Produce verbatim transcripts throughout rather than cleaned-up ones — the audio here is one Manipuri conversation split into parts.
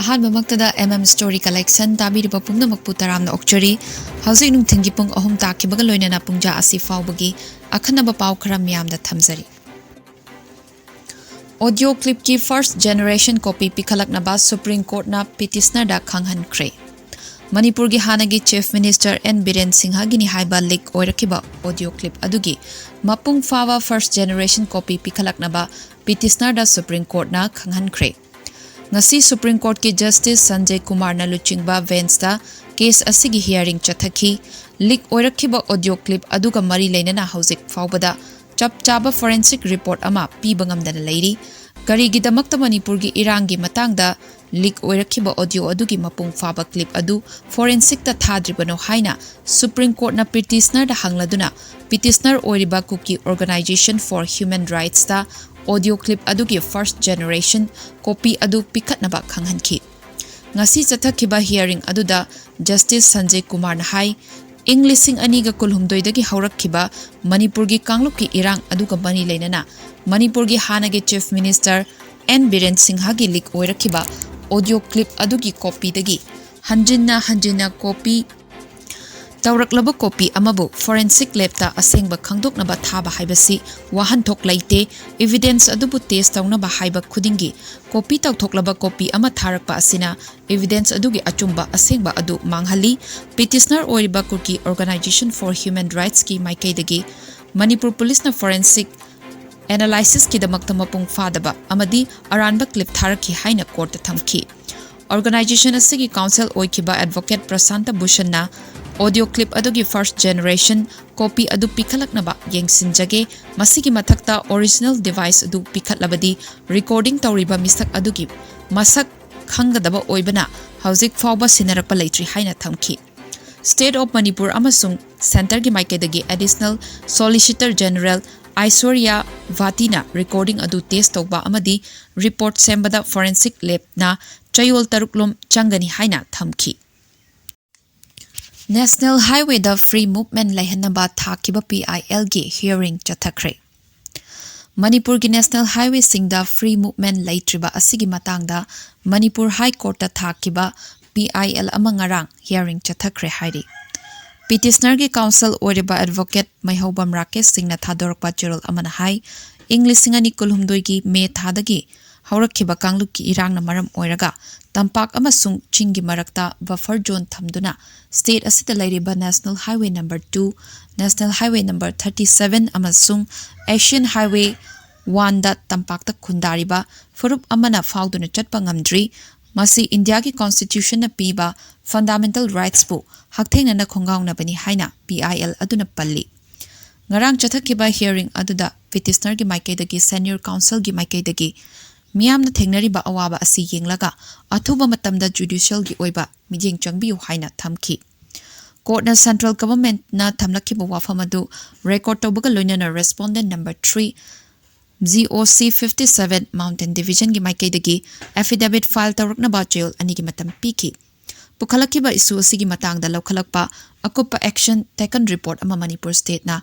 ꯑꯍꯥꯟꯕꯃꯛꯇꯗ M M Story Collection ꯇꯥꯕꯤꯔꯤꯕ ꯄꯨꯝꯅꯃꯛꯄꯨ ꯇꯔꯥꯝꯅ ꯑꯣꯛꯆꯔꯤ꯫ ꯍꯧꯖꯤꯛ ꯅꯨꯡꯊꯤꯜꯒꯤ ꯄꯨꯡ ꯑꯍꯨꯝ ꯇꯥꯈꯤꯕꯒ ꯂꯣꯏꯅꯅ ꯄꯨꯡꯖꯥ ꯑꯁꯤ ꯐꯥꯎꯕꯒꯤ ꯑꯈꯟꯅꯕ ꯄꯥꯎ ꯈꯔ ꯃꯤꯌꯥꯝꯗ ꯊꯝꯖꯔꯤ꯫ Audio clipꯀꯤ first generation copy ꯄꯤꯈꯠꯂꯛꯅꯕ Supreme Courtꯅ petitionerꯗ ꯈꯪꯍꯟꯈ꯭ꯔꯦ꯫ ꯃꯅꯤꯄꯨꯔꯒꯤ ꯍꯥꯟꯅꯒꯤ Chief Minister N ꯕꯤꯔꯦꯟ ꯁꯤꯡꯍꯒꯤꯅꯤ ꯍꯥꯏꯕ leak ꯑꯣꯏꯔꯛꯈꯤꯕ audio clip ꯑꯗꯨꯒꯤ ꯃꯄꯨꯡ ꯐꯥꯕ first generation copy ꯄꯤꯈꯠꯂꯛꯅꯕ petitionerꯗ Supreme Courtꯅ ꯈꯪꯍꯟꯈ꯭ꯔꯦ꯫ ꯉꯁꯤ Supreme Courtꯀꯤ Justice ꯁꯟꯖꯌ ꯀꯨꯃꯥꯔꯅ ꯂꯨꯆꯤꯡꯕ benchꯇ case ꯑꯁꯤꯒꯤ hearing ꯆꯠꯊꯈꯤ꯫ Leak ꯑꯣꯏꯔꯛꯈꯤꯕ audio clip ꯑꯗꯨꯒ ꯃꯔꯤ ꯂꯩꯅꯅ ꯍꯧꯖꯤꯛ ꯐꯥꯎꯕꯗ ꯆꯞ ꯆꯥꯕ forensic report ꯑꯃ ꯄꯤꯕ ꯉꯝꯗꯅ ꯂꯩꯔꯤ꯫ ꯀꯔꯤꯒꯤꯗꯃꯛꯇ ꯃꯅꯤꯄꯨꯔꯒꯤ ꯏꯔꯥꯡꯒꯤ ꯃꯇꯥꯡꯗ leak ꯑꯣꯏꯔꯛꯈꯤꯕ audio ꯑꯗꯨꯒꯤ ꯃꯄꯨꯡ ꯐꯥꯕ clip ꯑꯗꯨ forensicꯇ ꯊꯥꯗ꯭ꯔꯤꯕꯅꯣ ꯍꯥꯏꯅ Supreme Courtꯅ petitionerꯗ ꯍꯪꯂꯗꯨꯅ, petitioner ꯑꯣꯏꯔꯤꯕ Kuki Organisation for Human Rightsꯇ audio clip ꯑꯗꯨꯒꯤ first generation copy ꯑꯗꯨ ꯄꯤꯈꯠꯅꯕ ꯈꯪꯍꯟꯈꯤ꯫ ꯉꯁꯤ ꯆꯠꯊꯈꯤꯕ hearing ꯑꯗꯨꯗ Justice ꯁꯟꯖꯌ ꯀꯨꯃꯥꯔꯅ ꯍꯥꯏ, ꯏꯪ ꯂꯤꯁꯤꯡ ꯑꯅꯤꯒ ꯀꯨꯟꯍꯨꯝꯗꯣꯏꯗꯒꯤ ꯍꯧꯔꯛꯈꯤꯕ ꯃꯅꯤꯄꯨꯔꯒꯤ ꯀꯥꯡꯂꯨꯞꯀꯤ ꯏꯔꯥꯡ ꯑꯗꯨꯒ ꯃꯔꯤ ꯂꯩꯅꯅ ꯃꯅꯤꯄꯨꯔꯒꯤ ꯍꯥꯟꯅꯒꯤ Chief Minister N Biren ꯁꯤꯡꯍꯒꯤ leak ꯑꯣꯏꯔꯛꯈꯤꯕ audio clip ꯑꯗꯨꯒꯤ copyꯗꯒꯤ ꯍꯟꯖꯤꯟꯅ ꯍꯟꯖꯤꯟꯅ copy ꯇꯧꯔꯛꯂꯕ copy ꯑꯃꯕꯨ forensic labꯇ ꯑꯁꯦꯡꯕ ꯈꯪꯗꯣꯛꯅꯕ ꯊꯥꯕ ꯍꯥꯏꯕꯁꯤ ꯋꯥꯍꯟꯊꯣꯛ ꯂꯩꯇꯦ꯫ Evidence ꯑꯗꯨꯕꯨ test ꯇꯧꯅꯕ ꯍꯥꯏꯕ ꯈꯨꯗꯤꯡꯒꯤ copy ꯇꯧꯊꯣꯛꯂꯕ copy ꯑꯃ ꯊꯥꯔꯛꯄ ꯑꯁꯤꯅ evidence ꯑꯗꯨꯒꯤ ꯑꯆꯨꯝꯕ ꯑꯁꯦꯡꯕ ꯑꯗꯨ ꯃꯥꯡꯍꯜꯂꯤ꯫ Petitioner ꯑꯣꯏꯔꯤꯕ Kuki Organisation for Human Rightsꯀꯤ ꯃꯥꯏꯀꯩꯗꯒꯤ ꯃꯅꯤꯄꯨꯔ ꯄꯨꯂꯤꯁꯅ forensic analysisꯀꯤꯗꯃꯛꯇ ꯃꯄꯨꯡ ꯐꯥꯗꯕ ꯑꯃꯗꯤ ꯑꯔꯥꯟꯕ clip ꯊꯥꯔꯛꯈꯤ ꯍꯥꯏꯅ courtꯇ ꯊꯝꯈꯤ꯫ Organisation ꯑꯁꯤꯒꯤ counsel ꯑꯣꯏꯈꯤꯕ Advocate ꯄ꯭ꯔꯁꯥꯟꯇ ꯚꯨꯁꯟꯅ audio clip ꯑꯗꯨꯒꯤ first generation copy ꯑꯗꯨ ꯄꯤꯈꯠꯂꯛꯅꯕ ꯌꯦꯡꯁꯤꯟꯖꯒꯦ꯫ ꯃꯁꯤꯒꯤ ꯃꯊꯛꯇ original device ꯑꯗꯨ ꯄꯤꯈꯠꯂꯕꯗꯤ recording ꯇꯧꯔꯤꯕ ꯃꯤꯁꯛ ꯑꯗꯨꯒꯤ ꯃꯁꯛ ꯈꯪꯒꯗꯕ ꯑꯣꯏꯕꯅ ꯍꯧꯖꯤꯛ ꯐꯥꯎꯕ ꯁꯤꯟꯅꯔꯛꯄ ꯂꯩꯇ꯭ꯔꯤ ꯍꯥꯏꯅ ꯊꯝꯈꯤ꯫ State of Manipur ꯑꯃꯁꯨꯡ Centreꯒꯤ ꯃꯥꯏꯀꯩꯗꯒꯤ Additional Solicitor General Aishwarya Bhattiꯅ recording ꯑꯗꯨ test ꯇꯧꯕ ꯑꯃꯗꯤ report ꯁꯦꯝꯕꯗ forensic labꯅ ꯆꯌꯣꯜ ꯇꯔꯨꯛꯂꯣꯝ ꯆꯪꯒꯅꯤ ꯍꯥꯏꯅ ꯊꯝꯈꯤ꯫ National Highwayꯗ free movement ꯂꯩꯍꯟꯅꯕ ꯊꯥꯈꯤꯕ PILꯒꯤ hearing ꯆꯠꯊꯈ꯭ꯔꯦ꯫ ꯃꯅꯤꯄꯨꯔꯒꯤ National Highwayꯁꯤꯡꯗ free movement ꯂꯩꯇ꯭ꯔꯤꯕ ꯑꯁꯤꯒꯤ ꯃꯇꯥꯡꯗ ꯃꯅꯤꯄꯨꯔ High Courtꯇ ꯊꯥꯈꯤꯕ PIL ꯑꯃ ꯉꯔꯥꯡ hearing ꯆꯠꯊꯈ꯭ꯔꯦ ꯍꯥꯏꯔꯤ꯫ Petitionerꯒꯤ counsel ꯑꯣꯏꯔꯤꯕ Advocate ꯃꯩꯍꯧꯕꯝ ꯔꯥꯀꯦꯁ ꯁꯤꯡꯅ ꯊꯥꯗꯣꯔꯛꯄ ꯆꯦꯔꯣꯜ ꯑꯃꯅ ꯍꯥꯏ, ꯏꯪ ꯂꯤꯁꯤꯡ ꯑꯅꯤ ꯀꯨꯟꯍꯨꯝꯗꯣꯏꯒꯤ ꯃꯦ ꯊꯥꯗꯒꯤ ꯍꯧꯔꯛꯈꯤꯕ ꯀꯥꯡꯂꯨꯞꯀꯤ ꯏꯔꯥꯡꯅ ꯃꯔꯝ ꯑꯣꯏꯔꯒ ꯇꯝꯄꯥꯛ ꯑꯃꯁꯨꯡ ꯆꯤꯡꯒꯤ ꯃꯔꯛꯇ buffer zone ꯊꯝꯗꯨꯅ state ꯑꯁꯤꯗ ꯂꯩꯔꯤꯕ National Highway number two, National Highway number thirty seven ꯑꯃꯁꯨꯡ Asian Highway oneꯗ ꯇꯝꯄꯥꯛꯇ ꯈꯨꯟꯗꯥꯔꯤꯕ ꯐꯨꯔꯨꯞ ꯑꯃꯅ ꯐꯥꯎꯗꯨꯅ ꯆꯠꯄ ꯉꯝꯗ꯭ꯔꯤ꯫ ꯃꯁꯤ ꯏꯟꯗꯤꯌꯥꯒꯤ Constitutionꯅ ꯄꯤꯕ fundamental rightsꯄꯨ ꯍꯛꯊꯦꯡꯅꯅ ꯈꯣꯡꯒꯥꯎꯅꯕꯅꯤ ꯍꯥꯏꯅ PIL ꯑꯗꯨꯅ ꯄꯜꯂꯤ꯫ ꯉꯔꯥꯡ ꯆꯠꯊꯈꯤꯕ hearing ꯑꯗꯨꯗ petitionerꯒꯤ ꯃꯥꯏꯀꯩꯗꯒꯤ senior counselꯒꯤ ꯃꯥꯏꯀꯩꯗꯒꯤ ꯃꯤꯌꯥꯝꯅ ꯊꯦꯡꯅꯔꯤꯕ ꯑꯋꯥꯕ ꯑꯁꯤ ꯌꯦꯡꯂꯒ ꯑꯊꯨꯕ ꯃꯇꯝꯗ judicialꯒꯤ ꯑꯣꯏꯕ ꯃꯤꯠꯌꯦꯡ ꯆꯪꯕꯤꯌꯨ ꯍꯥꯏꯅ ꯊꯝꯈꯤ꯫ Courtꯅ central governmentꯅ ꯊꯝꯂꯛꯈꯤꯕ ꯋꯥꯐꯝ ꯑꯗꯨ record ꯇꯧꯕꯒ ꯂꯣꯏꯅꯅ respondent number three, GOC fifty seven Mountain Divisionꯒꯤ ꯃꯥꯏꯀꯩꯗꯒꯤ affidavit file ꯇꯧꯔꯛꯅꯕ ꯆꯌꯣꯜ ꯑꯅꯤꯒꯤ ꯃꯇꯝ ꯄꯤꯈꯤ꯫ ꯄꯨꯈꯠꯂꯛꯈꯤꯕ issue ꯑꯁꯤꯒꯤ ꯃꯇꯥꯡꯗ ꯂꯧꯈꯠꯂꯛꯄ ꯑꯀꯨꯞꯄ action taken report ꯑꯃ ꯃꯅꯤꯄꯨꯔ stateꯅ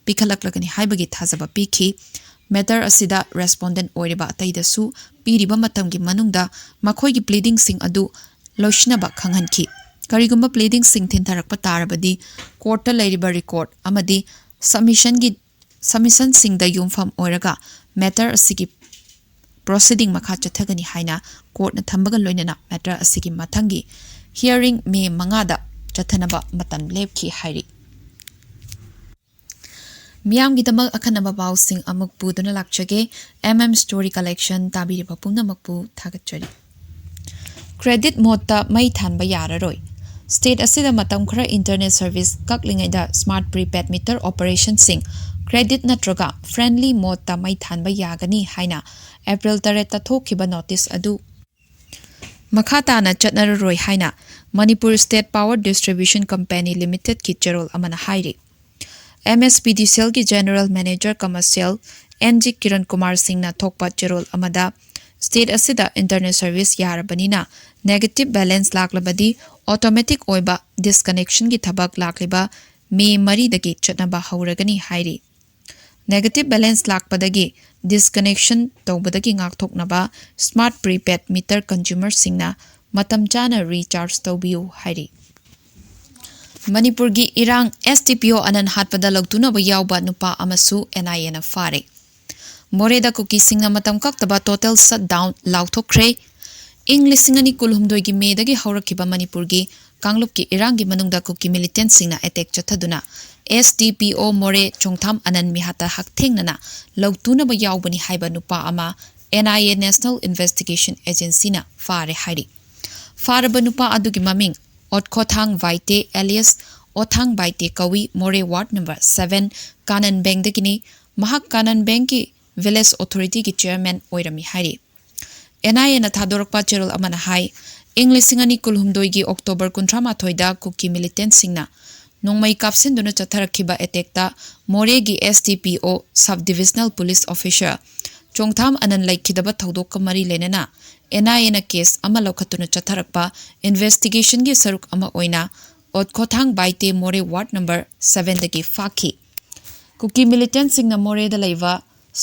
ꯄꯤꯈꯠꯂꯛꯂꯒꯅꯤ ꯍꯥꯏꯕꯒꯤ ꯊꯥꯖꯕ ꯄꯤꯈꯤ꯫ Matter ꯑꯁꯤꯗ respondent ꯑꯣꯏꯔꯤꯕ ꯑꯇꯩꯗꯁꯨ ꯄꯤꯔꯤꯕ ꯃꯇꯝꯒꯤ ꯃꯅꯨꯡꯗ ꯃꯈꯣꯏꯒꯤ pleadingꯁꯤꯡ ꯑꯗꯨ ꯂꯣꯏꯁꯤꯟꯅꯕ ꯈꯪꯍꯟꯈꯤ꯫ ꯀꯔꯤꯒꯨꯝꯕ pleadingꯁꯤꯡ ꯊꯤꯟꯊꯔꯛꯄ ꯇꯥꯔꯕꯗꯤ courtꯇ ꯂꯩꯔꯤꯕ record ꯑꯃꯗꯤ submissionꯒꯤ, submissionꯁꯤꯡꯗ ꯌꯨꯝꯐꯝ ꯑꯣꯏꯔꯒ matter ꯑꯁꯤꯒꯤ proceeding ꯃꯈꯥ ꯆꯠꯊꯒꯅꯤ ꯍꯥꯏꯅ courtꯅ ꯊꯝꯕꯒ ꯂꯣꯏꯅꯅ matter ꯑꯁꯤꯒꯤ ꯃꯊꯪꯒꯤ hearing ꯃꯦ ꯃꯉꯥꯗ ꯆꯠꯊꯅꯕ ꯃꯇꯝ ꯂꯦꯞꯈꯤ ꯍꯥꯏꯔꯤ꯫ ꯃꯤꯌꯥꯝꯒꯤꯗꯃꯛ ꯑꯈꯟꯅꯕ ꯄꯥꯎꯁꯤꯡ ꯑꯃꯨꯛ ꯄꯨꯗꯨꯅ ꯂꯥꯛꯆꯒꯦ꯫ MM Story Collection ꯇꯥꯕꯤꯔꯤꯕ ꯄꯨꯝꯅꯃꯛꯄꯨ ꯊꯥꯒꯠꯆꯔꯤ꯫ Credit modeꯇ ꯃꯩ ꯊꯥꯟꯕ ꯌꯥꯔꯔꯣꯏ꯫ State ꯑꯁꯤꯗ ꯃꯇꯝ ꯈꯔ internet service ꯀꯛꯂꯤꯉꯩꯗ smart prepaid meter operationꯁꯤꯡ credit ꯅꯠꯇ꯭ꯔꯒ friendly modeꯇ ꯃꯩ ꯊꯥꯟꯕ ꯌꯥꯒꯅꯤ ꯍꯥꯏꯅ April ꯇꯔꯦꯠꯇ ꯊꯣꯛꯈꯤꯕ notice ꯑꯗꯨ ꯃꯈꯥ ꯇꯥꯅ ꯆꯠꯅꯔꯔꯣꯏ ꯍꯥꯏꯅ Manipur state power distribution company ꯂꯤꯃꯤꯇꯦꯗꯀꯤ ꯆꯦꯔꯣꯜ ꯑꯃꯅ ꯍꯥꯏꯔꯤ꯫ M S P D C ꯑꯦꯜꯒꯤ general manager commercial N G Kiran Kumar ꯁꯤꯡꯅ ꯊꯣꯛꯄ ꯆꯦꯔꯣꯜ ꯑꯃꯗ, ꯁ꯭ꯇꯦꯠ ꯑꯁꯤꯗ ꯏꯟꯇꯔꯅꯦꯠ ꯁꯔꯚꯤꯁ ꯌꯥꯔꯕꯅꯤꯅ, ꯅꯦꯒꯦꯇꯤꯚ ꯕꯦꯂꯦꯟꯁ ꯂꯥꯛꯂꯕꯗꯤ ꯑꯣꯇꯣꯃꯦꯇꯤꯛ ꯑꯣꯏꯕ ꯗꯤꯁꯀꯅꯦꯛꯁꯟꯒꯤ ꯊꯕꯛ ꯂꯥꯛꯂꯤꯕ ꯃꯦ ꯃꯔꯤꯗꯒꯤ ꯆꯠꯅꯕ ꯍꯧꯔꯒꯅꯤ ꯍꯥꯏꯔꯤ꯫ ꯅꯦꯒꯦꯇꯤꯚ ꯕꯦꯂꯦꯟꯁ ꯂꯥꯛꯄꯗꯒꯤ ꯗꯤꯁꯀꯅꯦꯛꯁꯟ ꯇꯧꯕꯗꯒꯤ ꯉꯥꯛꯊꯣꯛꯅꯕ ꯁ꯭ꯃꯥꯔꯠ ꯄ꯭ꯔꯤꯄꯦꯗ ꯃꯤꯇꯔ ꯀꯟꯖꯨꯃꯔꯁꯤꯡꯅ ꯃꯇꯝ ꯆꯥꯅ ꯔꯤꯆꯥꯔꯖ ꯇꯧꯕꯤꯌꯨ ꯍꯥꯏꯔꯤ꯫ ꯃꯅꯤꯄꯨꯔꯒꯤ ꯏꯔꯥꯡ, ꯑꯦꯁ ꯗꯤ ꯄꯤ ꯑꯣ ꯑꯅꯟ ꯍꯥꯠꯄꯗ ꯂꯧꯇꯨꯅꯕ ꯌꯥꯎꯕ ꯅꯨꯄꯥ ꯑꯃꯁꯨ ꯑꯦꯟ ꯑꯥꯏ ꯑꯦꯅ ꯐꯥꯔꯦ꯫ ꯃꯣꯔꯦꯗ ꯀꯨꯀꯤꯁꯤꯡꯅ ꯃꯇꯝ ꯀꯛꯇꯕ ꯇꯣꯇꯦꯜ ꯁꯠ ꯗꯥꯎꯟ ꯂꯥꯎꯊꯣꯛꯈ꯭ꯔꯦ꯫ ꯏꯪ ꯂꯤꯁꯤꯡ ꯑꯅꯤ ꯀꯨꯟꯍꯨꯝꯗꯣꯏꯒꯤ ꯃꯦꯗꯒꯤ ꯍꯧꯔꯛꯈꯤꯕ ꯃꯅꯤꯄꯨꯔꯒꯤ ꯀꯥꯡꯂꯨꯞꯀꯤ ꯏꯔꯥꯡꯒꯤ ꯃꯅꯨꯡꯗ ꯀꯨꯀꯤ ꯃꯤꯂꯤꯇꯦꯟꯁꯤꯡꯅ ꯑꯦꯇꯦꯛ ꯆꯠꯊꯗꯨꯅ ꯑꯦꯁ ꯗꯤ ꯄꯤ ꯑꯣ ꯃꯣꯔꯦ ꯆꯣꯡꯊꯥꯝ ꯑꯅꯟ ꯃꯤꯍꯥꯠꯇ ꯍꯛꯊꯦꯡꯅꯅ ꯂꯧꯇꯨꯅꯕ ꯌꯥꯎꯕꯅꯤ ꯍꯥꯏꯕ ꯅꯨꯄꯥ ꯑꯃ N I A national investigation ꯑꯦꯖꯦꯟꯁꯤꯅ ꯐꯥꯔꯦ ꯍꯥꯏꯔꯤ꯫ ꯐꯥꯔꯕ ꯅꯨꯄꯥ ꯑꯗꯨꯒꯤ ꯃꯃꯤꯡ ꯑꯣꯠꯈꯣꯊꯥꯡ ꯕꯥꯏꯇꯦ alias ꯑꯣꯊꯥꯡ ꯕꯥꯏꯇꯦ ꯀꯧꯏ꯫ ꯃꯣꯔꯦ ꯋꯥꯔꯗ ꯅꯝꯕꯔ ꯁꯚꯦꯟ ꯀꯥꯅꯟ ꯕꯦꯡꯗꯒꯤꯅꯤ꯫ ꯃꯍꯥꯛ ꯀꯥꯅꯟ ꯕꯦꯡꯒꯤ ꯚꯤꯂꯦꯖ ꯑꯣꯊꯣꯔꯤꯇꯤꯒꯤ ꯆꯤꯌꯔꯃꯦꯟ ꯑꯣꯏꯔꯝꯃꯤ ꯍꯥꯏꯔꯤ꯫ ꯑꯦꯟ ꯑꯥꯏ ꯑꯦꯅ ꯊꯥꯗꯣꯔꯛꯄ ꯆꯦꯔꯣꯜ ꯑꯃꯅ ꯍꯥꯏ, ꯏꯪ ꯂꯤꯁꯤꯡ ꯑꯅꯤ ꯀꯨꯟꯍꯨꯝꯗꯣꯏꯒꯤ ꯑꯣꯛꯇꯣꯕꯔ ꯀꯨꯟꯊ꯭ꯔꯥ ꯃꯥꯊꯣꯏꯗ ꯀꯨꯀꯤ ꯃꯤꯂꯤꯇꯦꯟꯁꯤꯡꯅ ꯅꯣꯡꯃꯩ ꯀꯥꯞꯁꯤꯟꯗꯨꯅ ꯆꯠꯊꯔꯛꯈꯤꯕ ꯑꯦꯇꯦꯛꯇ ꯃꯣꯔꯦꯒꯤ ꯑꯦꯁ ꯗꯤ ꯄꯤ ꯑꯣ ꯁꯕ ꯗꯤꯚꯤꯖꯅꯦꯜ ꯄꯨꯂꯤꯁ ꯑꯣꯐꯤꯁꯔ ꯆꯣꯡꯊꯥꯝ ꯑꯅꯟ ꯂꯩꯈꯤꯗꯕ ꯊꯧꯗꯣꯛꯀ ꯃꯔꯤ ꯂꯩꯅꯅ ꯑꯦꯟ ꯑꯥꯏ ꯑꯦꯅ ꯀꯦꯁ ꯑꯃ ꯂꯧꯈꯠꯇꯨꯅ ꯆꯠꯊꯔꯛꯄ ꯏꯟꯚꯦꯁꯇꯤꯒꯦꯁꯟꯒꯤ ꯁꯔꯨꯛ ꯑꯃ ꯑꯣꯏꯅ ꯑꯣꯠꯈꯣꯊꯥꯡ ꯕꯥꯏꯇꯦ ꯃꯣꯔꯦ ꯋꯥꯔꯗ ꯅꯝꯕꯔ ꯁꯚꯦꯟꯗꯒꯤ ꯐꯥꯈꯤ꯫ ꯀꯨꯀꯤ ꯃꯤꯂꯤꯇꯦꯟꯁꯤꯡꯅ ꯃꯣꯔꯦꯗ ꯂꯩꯕ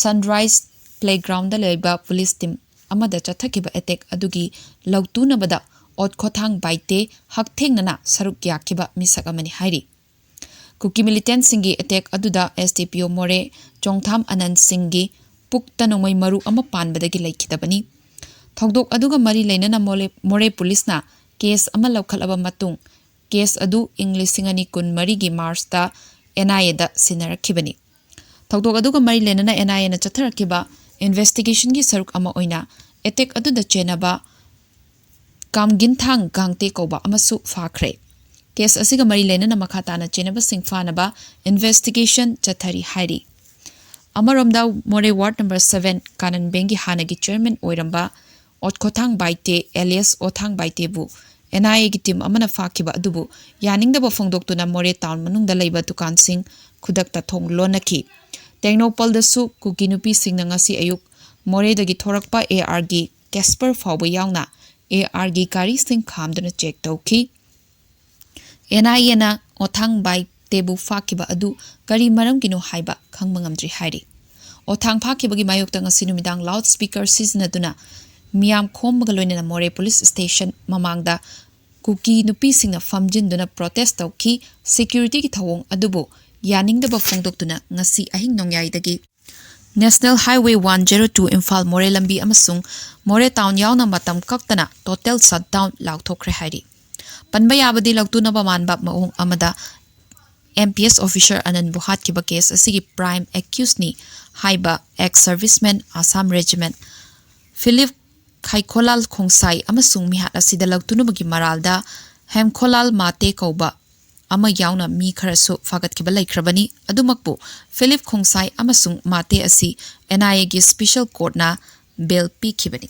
ꯁꯟꯔꯥꯏꯖ ꯄ꯭ꯂꯦꯒ꯭ꯔꯥꯎꯟꯗ ꯂꯩꯕ ꯄꯨꯂꯤꯁ ꯇꯤꯝ ꯑꯃꯗ ꯆꯠꯊꯈꯤꯕ ꯑꯦꯇꯦꯛ ꯑꯗꯨꯒꯤ ꯂꯧꯇꯨꯅꯕꯗ ꯑꯣꯠꯈꯣꯊꯥꯡ ꯕꯥꯏꯇꯦ ꯍꯛꯊꯦꯡꯅꯅ ꯁꯔꯨꯛ ꯌꯥꯈꯤꯕ ꯃꯤꯁꯛ ꯑꯃꯅꯤ ꯍꯥꯏꯔꯤ꯫ ꯀꯨꯀꯤ ꯃꯤꯂꯤꯇꯦꯟꯁꯤꯡꯒꯤ ꯑꯦꯇꯦꯛ ꯑꯗꯨꯗ ꯑꯦꯁ ꯗꯤ ꯄꯤ ꯑꯣ ꯃꯣꯔꯦ ꯆꯣꯡꯊꯥꯝ ꯑꯅꯟ ꯁꯤꯡꯒꯤ ꯄꯨꯛꯇ ꯅꯣꯡꯃꯩ ꯃꯔꯨ ꯑꯃ ꯄꯥꯟꯕꯗꯒꯤ ꯂꯩꯈꯤꯗꯕꯅꯤ꯫ ꯊꯧꯗꯣꯛ ꯑꯗꯨꯒ ꯃꯔꯤ ꯂꯩꯅꯅ ꯃꯣꯂꯦ-, ꯃꯣꯔꯦ ꯄꯨꯂꯤꯁꯅ ꯀꯦꯁ ꯑꯃ ꯂꯧꯈꯠꯂꯕ ꯃꯇꯨꯡ, ꯀꯦꯁ ꯑꯗꯨ ꯏꯪ ꯂꯤꯁꯤꯡ ꯑꯅꯤ ꯀꯨꯟꯃꯔꯤꯒꯤ ꯃꯥꯔꯆꯇ ꯑꯦꯟ ꯑꯥꯏ ꯑꯦꯗ ꯁꯤꯟꯅꯔꯛꯈꯤꯕꯅꯤ꯫ ꯊꯧꯗꯣꯛ ꯑꯗꯨꯒ ꯃꯔꯤ ꯂꯩꯅꯅ ꯑꯦꯟ ꯑꯥꯏ ꯑꯦꯅ ꯆꯠꯊꯔꯛꯈꯤꯕ ꯏꯟꯚꯦꯁꯇꯤꯒꯦꯁꯟꯒꯤ ꯁꯔꯨꯛ ꯑꯃ ꯑꯣꯏꯅ ꯑꯦꯇꯦꯛ ꯑꯗꯨꯗ ꯆꯦꯟꯅꯕ ꯀꯥꯝꯒꯤꯟꯊꯥꯡ ꯒꯥꯡꯇꯦ ꯀꯧꯕ ꯑꯃꯁꯨ ꯐꯥꯈ꯭ꯔꯦ꯫ ꯀꯦꯁ ꯑꯁꯤꯒ ꯃꯔꯤ ꯂꯩꯅꯅ ꯃꯈꯥ ꯇꯥꯅ ꯆꯦꯟꯅꯕꯁꯤꯡ ꯐꯥꯅꯕ ꯏꯟꯚꯦꯁꯇꯤꯒꯦꯁꯟ ꯆꯠꯊꯔꯤ ꯍꯥꯏꯔꯤ꯫ ꯑꯃꯔꯣꯝꯗ, ꯃꯣꯔꯦ ꯋꯥꯔꯗ ꯅꯝꯕꯔ ꯁꯚꯦꯟ ꯀꯥꯅꯟ ꯕꯦꯡꯒꯤ ꯍꯥꯟꯅꯒꯤ ꯆꯤꯌꯔꯃꯦꯟ ꯑꯣꯏꯔꯝꯕ ꯑꯣꯊꯥꯡ Baite alias ꯑꯣꯊꯥꯡ ꯕꯥꯏꯇꯦꯕꯨ N I Aꯒꯤ team ꯑꯃꯅ ꯐꯥꯈꯤꯕ ꯑꯗꯨꯕꯨ ꯌꯥꯅꯤꯡꯗꯕ ꯐꯣꯡꯗꯣꯛꯇꯨꯅ ꯃꯣꯔꯦ town ꯃꯅꯨꯡꯗ ꯂꯩꯕ ꯗꯨꯀꯥꯟꯁꯤꯡ ꯈꯨꯗꯛꯇ ꯊꯣꯡ ꯂꯣꯟꯅꯈꯤ꯫ ꯇꯦꯡꯅꯧꯄꯜꯗꯁꯨ ꯀꯨꯀꯤ ꯅꯨꯄꯤꯁꯤꯡꯅ ꯉꯁꯤ ꯑꯌꯨꯛ ꯃꯣꯔꯦꯗꯒꯤ ꯊꯣꯔꯛꯄ ARꯒꯤ Casper ꯐꯥꯎꯕ ꯌꯥꯎꯅ ARꯒꯤ ꯒꯥꯔꯤꯁꯤꯡ ꯈꯥꯝꯗꯨꯅ check ꯇꯧꯈꯤ꯫ N I Aꯅ ꯑꯣꯊꯥꯡ ꯕꯥꯏꯇꯦꯕꯨ ꯐꯥꯈꯤꯕ ꯑꯗꯨ ꯀꯔꯤ ꯃꯔꯝꯒꯤꯅꯣ ꯍꯥꯏꯕ ꯈꯪꯕ ꯉꯝꯗ꯭ꯔꯤ ꯍꯥꯏꯔꯤ꯫ ꯑꯣꯊꯥꯡ ꯐꯥꯈꯤꯕꯒꯤ ꯃꯥꯌꯣꯛꯇ ꯉꯁꯤ ꯅꯨꯃꯤꯗꯥꯡ loud speaker ꯁꯤꯖꯤꯟꯅꯗꯨꯅ ꯃꯤꯌꯥꯝ ꯈꯣꯝꯕꯒ ꯂꯣꯏꯅꯅ ꯃꯣꯔꯦ police station ꯃꯃꯥꯡꯗ ꯀꯨꯀꯤ ꯅꯨꯄꯤꯁꯤꯡꯅ ꯐꯝꯖꯤꯟꯗꯨꯅ protest ꯇꯧꯈꯤ꯫ Securityꯒꯤ ꯊꯧꯑꯣꯡ ꯑꯗꯨꯕꯨ ꯌꯥꯅꯤꯡꯗꯕ ꯐꯣꯡꯗꯣꯛꯇꯨꯅ ꯉꯁꯤ ꯑꯍꯤꯡ ꯅꯣꯡꯌꯥꯏꯗꯒꯤ National Highway one zero two Imphal ꯃꯣꯔꯦ ꯂꯝꯕꯤ ꯑꯃꯁꯨꯡ ꯃꯣꯔꯦ town ꯌꯥꯎꯅ ꯃꯇꯝ ꯀꯛꯇꯅ total shutdown ꯂꯥꯎꯊꯣꯛꯈ꯭ꯔꯦ ꯍꯥꯏꯔꯤ꯫ ꯄꯟꯕ ꯌꯥꯕꯗꯤ ꯂꯧꯇꯨꯅꯕ ꯃꯥꯟꯕ ꯃꯑꯣꯡ ꯑꯃꯗ M P S officer ꯑꯅꯟꯕꯨ ꯍꯥꯠꯈꯤꯕ case ꯑꯁꯤꯒꯤ prime accusedꯅꯤ ꯍꯥꯏꯕ ex serviceman Assam Regiment Philip ꯈꯩꯈꯣꯂꯥꯜ ꯈꯣꯡꯁꯥꯏ ꯑꯃꯁꯨꯡ ꯃꯤꯍꯥꯠ ꯑꯁꯤꯗ ꯂꯧꯇꯨꯅꯕꯒꯤ ꯃꯔꯥꯜꯗ ꯍꯦꯝꯈꯣꯂꯥꯜ ꯃꯥꯇꯦ ꯀꯧꯕ ꯑꯃ ꯌꯥꯎꯅ ꯃꯤ ꯈꯔꯁꯨ ꯐꯥꯒꯠꯈꯤꯕ ꯂꯩꯈ꯭ꯔꯕꯅꯤ꯫ ꯑꯗꯨꯃꯛꯄꯨ ꯐꯤꯂꯤꯞ ꯈꯣꯡꯁꯥꯏ ꯑꯃꯁꯨꯡ ꯃꯥꯇꯦ ꯑꯁꯤ N I Aꯒꯤ special courtꯅ bail ꯄꯤꯈꯤꯕꯅꯤ꯫